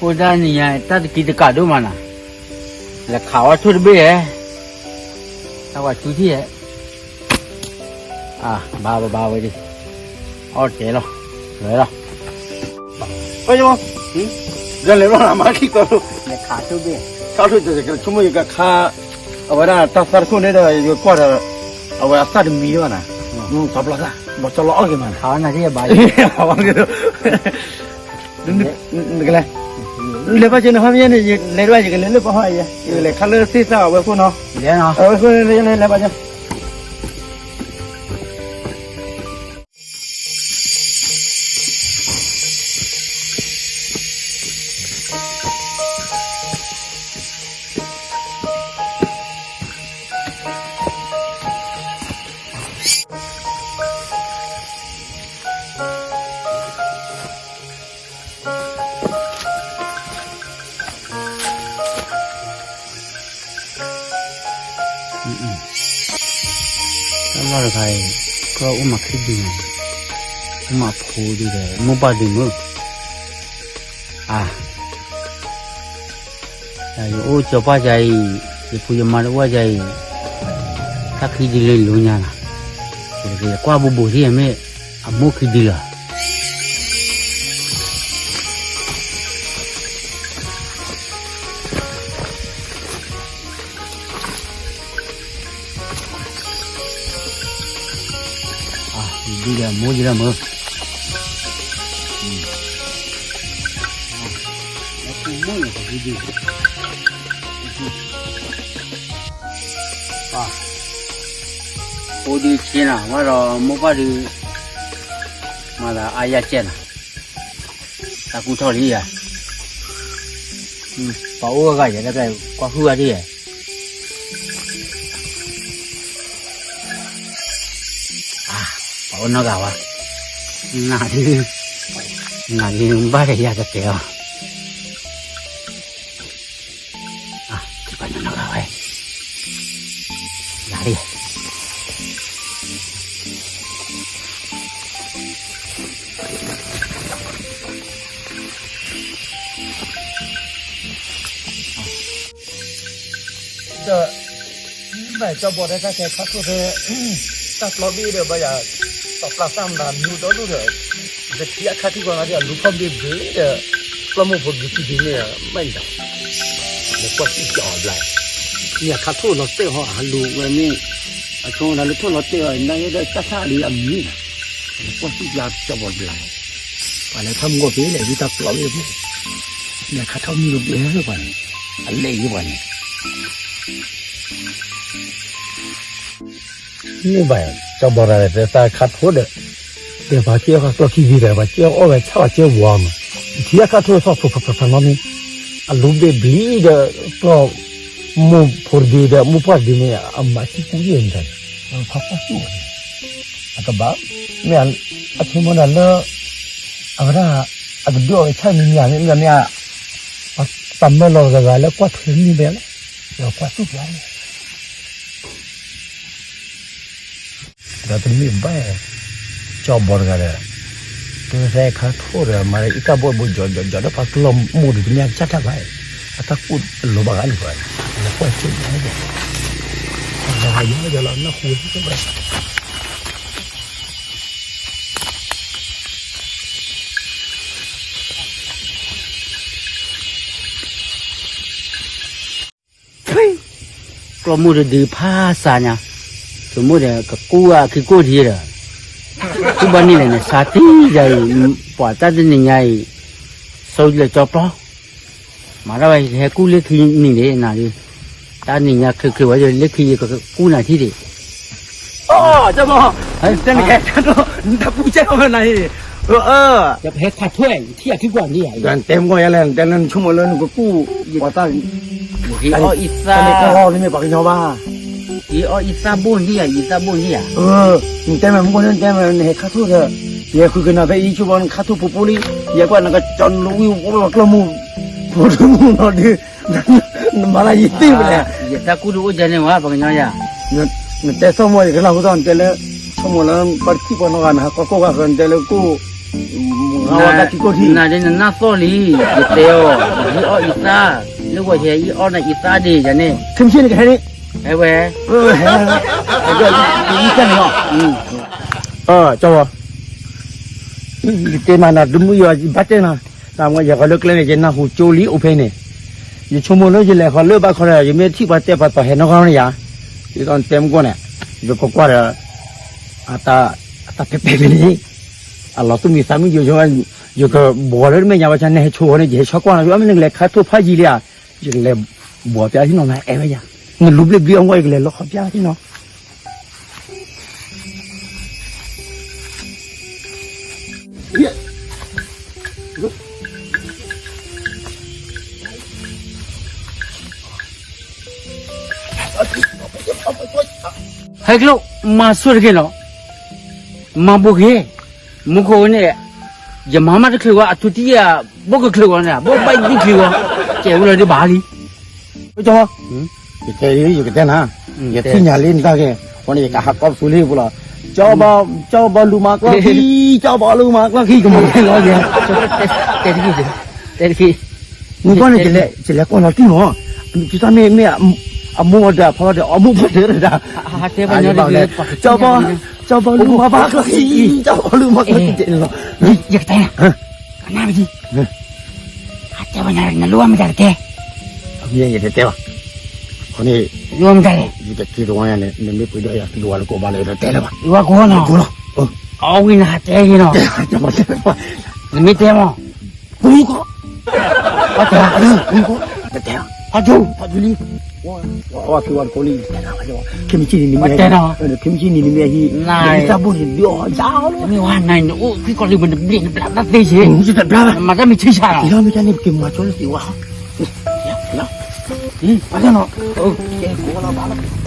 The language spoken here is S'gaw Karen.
အိၣ်ဒၣ်နံၤညါ တၢ်တကံတကးဒိၣ်မးနၤ, လဲၤခးဝဲထိၣ်တဘ့ၣ်ဧဲ, တၢ်ဝဲဆူထံၣ်ဧဲ, အါ ဘၣ်ဘၣ်ဝဲဒၣ်, အီၣ်တဲလီၤ, လဲၤလီၤ, ပယမ, လဲၤလီၤမၤခံကီၢ်, လဲၤခးထိၣ်ဘ့ၣ်, ခးထိၣ်တကဆိကမိၣ်ယကခါ, အဝဲဒၣ်တၢ်သၣ်တခိၣ်န့ၣ်ဒီး ယကွၢ်ဒီး, အဝဲအသၣ်တမံၤဘၣ်နၤ, စီၤပျီသၣ်, ဘီစီလီၤအီၣ်က့ၤမးနၤ, ခးနၤထံၣ်ဘၣ်, နကလဲၤ, လဲၤဘၣ်က့ၤနဟီၣ်မ့ၢ်န့ၣ် ယလဲၤဒၣ် ယကလဲၤလၢပှၤဟီၣ်ယဲ, ယကလဲၤခါလၢသ့ၣ်သၣ်အဝဲခိၣ်နီၤ, လဲၤနီၤ, အဝဲခိၣ်လဲၤလဲၤဘၣ်က့ၤ တၢ်လီၢ်တခါအံၤ ကျီၢ်အိၣ်မၤခံဒုန့ၣ်, အိၣ်မၤဖိဒုဒီး မိၢ်ပၢ်ဒုမုၢ်, အါ, ယအိၣ်ကၠီပှၢ်ယၤအံၤ, ယဖုယမါတအိၣ်ယၤအံၤ, တၢ်ခံဒုလၢလိညါလီၤ, ယကွၢ်ဘူးဘူးထံၣ်မ့ၢ် အမိၢ်ခံဒုလီၤ. ဒုဒီးမိၢ်ဒုလီၤမုၢ်, ဖိဒုဆ့နၤ ဝဲဒီးမိၢ်ပၢ်ဒု မၤသးအါယၢ်ကဲနၤ, တၢ်ကူၣ်ထီၣ်လံယၤ, ပှၤအိၣ်ဂၤယဲလၢကကွၢ်ဟုၣ်ဂၤဒ်ယဲ, ပှၤအိၣ်နီတဂၤဝဲ, နၤဒု, နၤဒုဘၣ်ဒီးယၤတတဲအီၤ, ပှၤနီၢ်နီၢ်ဂၤဝဲ, လၢလံ ဒီး မ့ၢ်ကၠီဘီဒီးတၢ်ခဲခါထိၣ်ဖဲ တၢ်ပျီဘ့ၣ်ဒီး ဘၣ်ယၤ စီၤပျၢ်သၣ်မၤမံၤဒီဒူၣ်ဒီး ယထံၣ်အခါထံၣ်ကီးနၤဒီး အလူၤဖီၣ်ဘ့ၣ်ဘ့ၣ်ဒီး ပျီမိၢ်ဖိဒုခံဒုန့ၣ် ဘၣ်ယၤ လဲၤကွၢ်စံၣ်ကၠီအီၤဘျါ မ့ၢ်အခါထိၣ်လီၤတဲာ်ဟီ အလူၤဝဲမ့ၢ် အဆိကမိၣ်လၢထိၣ်လီၤတဲာ်အီၤ နၤယဲဒီးတၢ်ဆါလံအမံၤ လဲၤကွၢ်စံၣ်ကၠီကၠီဘီဘျါ ပှၤလဲၤထီၣ်မူကီၢ်ဖဲလဲၣ် ဒ်တၢ်ပျီဘ့ၣ်ဖဲ မ့ၢ်အခါထီၣ်မံၤလီၤဘျါလၢပှၤန့ၣ် အလဲၤယံၤပှၤန့ၣ် မ့ၢ်ဘၣ် ကၠီဘီရၤလဲၣ် တၢ်ခါထိၣ်ဒီး ဒီးပှၤကဲအီၣ်ကျီၢ်ခံဘ့ၣ်ဒီး ပှၤကဲအီၣ်ဝဲဆၣ်ပှၤကဲဝီမး ထံအခါထိၣ်ထီၣ်ဖျိဖျိဖျိဖျိနီၢ်မ့ၢ် အလူၤဘ့ၣ်ဘ့ၣ်ဒီး ကျီၢ်မိၢ်ဖိတဘ့ၣ်ဒီး မိၢ်ပှၢ်တဘ့ၣ်န့ၣ် အမၤသံကူယဲၢ်န့ၣ်တၢ်န့ၣ် ဖးဖီၣ်စူၣ်န့ၣ် အကဘၣ် မ့ၢ်အဆိကမိၣ်ဒၣ်လၢ အဝဲဒၣ် အကဒုးအီၣ်ဝဲဆၣ်မံၤမံၤမ့ၢ်မ့ၢ် ပှၤမၢလီၤတဂၤဂၤလၢကွၢ်ထွဲမံၤဘဲလီၤ ဒီးကွၢ်သူၣ်ပျါန့ၣ် ဒီးတမ့ၢ်ဘၣ် ကၠီဘီတဂၤဒီး ပသဲခါထိၣ်ဒီး မၤလၢအံသၣ်ဘိၣ်ဘိၣ် ကၠီကၠီကၠီဒီးပှၤကျီၢ်မိၢ်ဒီး တမ့ၢ်အကစၢ်တၢ်ဘၣ် အတၢ်ကူၣ်အလိၤဘၣ်ဂၤန့ၣ် ပှၤကွၢ်စ့ၢ်ကီး ယၤယၤလီၤ နၢ်ဟူဝဲသ့ၣ်ဘၣ် ကျီၢ်မိၢ်တဒုဖးစးညါ, ဆိကမိၣ်ဒီး ကကူၣ်အခံကိၣ်ထံဒီး, ကူၣ်ဘၣ်န့ၣ်လဲၣ်န့ၣ် စးတံၢ်ယၤအံၤ, ပှၤတၢ်တနံၤညါအံၤ, ဆိလၢကၠီပျီ, မၤတၢ်ဝဲဟဲကူၣ်လၢခံနံၤန့ၣ်နၤဒု, တၢ်နံၤညါချ့ချ့ဝဲ လၢခံယကကူၣ်နၤထံၣ်ဒံး အိ, တဲနကဲ, နတၢ်ပူၤကဲထီၣ်ဝဲနၤအံၤ, ဟဲခးထွဲ ထံၣ်အထံကွၢ်န့ၣ်ယၤ, နတဲမ့ၢ်ယဲလဲၣ် နတဲလၢနဆိကမိၣ်လၢနကကူၣ်, ပှၤတၢ်, တၢ်န့ၣ်ကီၢ်လၢမ့ၢ်ပှၤကညီဘၣ်, ယအီၣ်အံသၣ်ဘိၣ်န့ၣ်ယၤ, ယသၣ်ဘိၣ်န့ၣ်ယၤ, နတဲမ့ၢ်မ့ၢ်နတဲမ့ၢ် နဟဲခးထိၣ်ဒီး, ယဲဃုကနၣ်ဖဲအံၤဆိဘီ နခးထိၣ်ပူၤပူၤလံ, ယဲကွၢ်နကကၠီနဝံၣ်ပူၤပူၤကျီၢ်မူ, ဖိဒိၣ်မူနီၤဒု နမၤလၢယသ့ၣ်ဝဲလဲၣ်, ယတၢ်ကူၣ်တအိၣ်ဒ်န့ၣ်ဝဲ ပှၤကညီယၤ, နတဲဆိကမိၣ်ယကနၢ်ဟူထီၣ် နတဲလၢ, ဆိကမိၣ်လၢပှၤတထံၣ်ပှၤနီတဂၤ နဟးကိးကိးဂၤဃၢၤ နတဲလၢကိၣ်, မူ နၤဒ်နနၢ်သီၣ်လံ, ယတဲအီၤ, ယဟ့ၣ်အီၣ်အံသၣ်, လၢဝဲဟဲအံၤအီၣ်နၤအံသၣ်ဒ့ၣ်ယၤန့ၣ်, ခဲမုၢ်ဆ့ၣ်န့ၣ်ကဟဲန့ၣ်, ဟဲဝဲ, ယတၢ်န့ၣ်လီၤ, ကၠီဝဲ, ယတဲမးနၤ ဒုမုၣ်ယီၤ ယဘၣ်တဲနၤ, တၢ်မ့ၢ်ယဲၢ်ဃီလၢကျဲန့ၣ် ယနၢ်ဟူကၠိလံအိၣ်ဖဲန့ၣ်, ယဆိကမိၣ်လၢယလဲၤဃီလၢဘၣ်ခီဒီး ယမ့ၢ်ထံၣ်ပှၤတဲပှၤတီၤဟဲနီၢ်ဂီၢ်န့ၣ်ယၤ, ဒ်သိးနတဲမုၢ်ကီၢ်န့ၣ်, ယကကွၢ်ဒီး, အတၢ်, အတၢ်တဲတဲဖဲန့ၣ်, အလီၤသူၣ်မံသးမုၣ်ယိယိ, ယကဘှီလၢတမဲာ်ညါဘၣ်ဆၣ် နဟဲဆိဝဲန့ၣ် ယဟဲဆီကွၢ်နီၤ, ယမ့ၢ်နကလဲၤခါထိၣ်ဖးယံၤလံဧါ, ယကလဲၤဘှီပျးဟံၣ်နီၤ နအဲၣ်ဝဲယၤ, နလူၤဘျ့ဘျ့အီၣ်မ့ၢ် ယကလဲၤလီၤခီပျးဟံၣ်နီၤ ဟဲကျိၣ်, မၤဆိၣ်တဂ့ၤနီၤ, မၤဘိးဂ့ၤ, မူခိၣ်န့ၣ်, ယမၤမးတချုးဝဲ အထူတံၢ်ဧါ, ဘိၣ်ကချုးဝဲန့ၣ် ဘိၣ်ဘၣ်ဒံချုးဝဲ, ကဲဝဲလီၤဒ်ဘၣ်လံ, ကၠီ, ယတဲ, ယကတဲနၤ, ယထံၣ်ညါလံနတၢ်ဂ့ၢ်, အဃိန့ၣ် ယကဟးကီပသူလံပူၤလီၤ, ကၠီဘီ, ကၠီဘီလူၤမၤကျီၢ်ခံ, ကၠီဘီလူၤမၤကျီၢ်ခံ ကမၤလီၤယဲ, တဲတဂ့ၤ, တဲတဂ့ၤ မုၢ်ကီၢ်န့ၣ် ယလဲၤကွၢ်လီၤတံၢ်မး, တုၤတၢ်မ့ၢ်မ့ၢ်, အမိၢ်ဒီးအဖီဒီး အမိၢ်ဖီဒီး, ကၠီဘီ, ကၠီဘီလူၤမၤဘၣ်ကျီၢ်ခံ, ကၠီဘီလူၤမၤကျီၢ်ခံတဲလီၤ, ယကတဲ, ကနၣ်ပဒံ, အတဲဝဲညါ နလိၣ်ဘၣ်မတၤကတဲ, အမ့ၢ်ယတတဲဘၣ်, အဃိန့ၣ်, လိၣ်ဘၣ်မတၤလဲၣ်, ယတက့ၤတဝီညါန့ၣ် နမ့ၢ်ပှ့ၤဒီးယၤ တလိၣ်ဝဲလၢကိးဘၣ်လၢယတတဲလၢၤဘၣ်, ယဝဲကိးနီၤ, ကိးလီၤ, အဝဲနဟးတဲယၤနီၤ, နမ့ၢ်တဲမး ပူကီၢ်, ပှၤတဲ, ပူကီၢ်, တတဲ, ဖးဒိၣ်, ဖးဒိၣ်လံ, ဝဲ, ဝဲ, ဝဲ, ခဲမုၢ်ဆ့ၣ်န့ၣ်နမ့ၢ်, ခဲမုၢ်ဆ့ၣ်န့ၣ်နမ့ၢ်ဟံၣ်, နတၢ်ဘိၣ်န့ၣ်ဒုးအီၣ်ယါလီၤ, မ့ၢ်ဝဲနၤ နအိၣ်ခွံကီၢ်လံ နဘျ့ၣ်နဘျါတၢ်သ့ယ့ၣ်, မၤတၢ်မ့ၢ်ဆံးဆါလီၤ, မ့ၢ်တၢ်န့ၣ် ပက့ၤမၤဆိလၢသ့ဝဲ, ပှၤတဲနီၤ, ကဲကိးလီၤဘၣ်လီၤ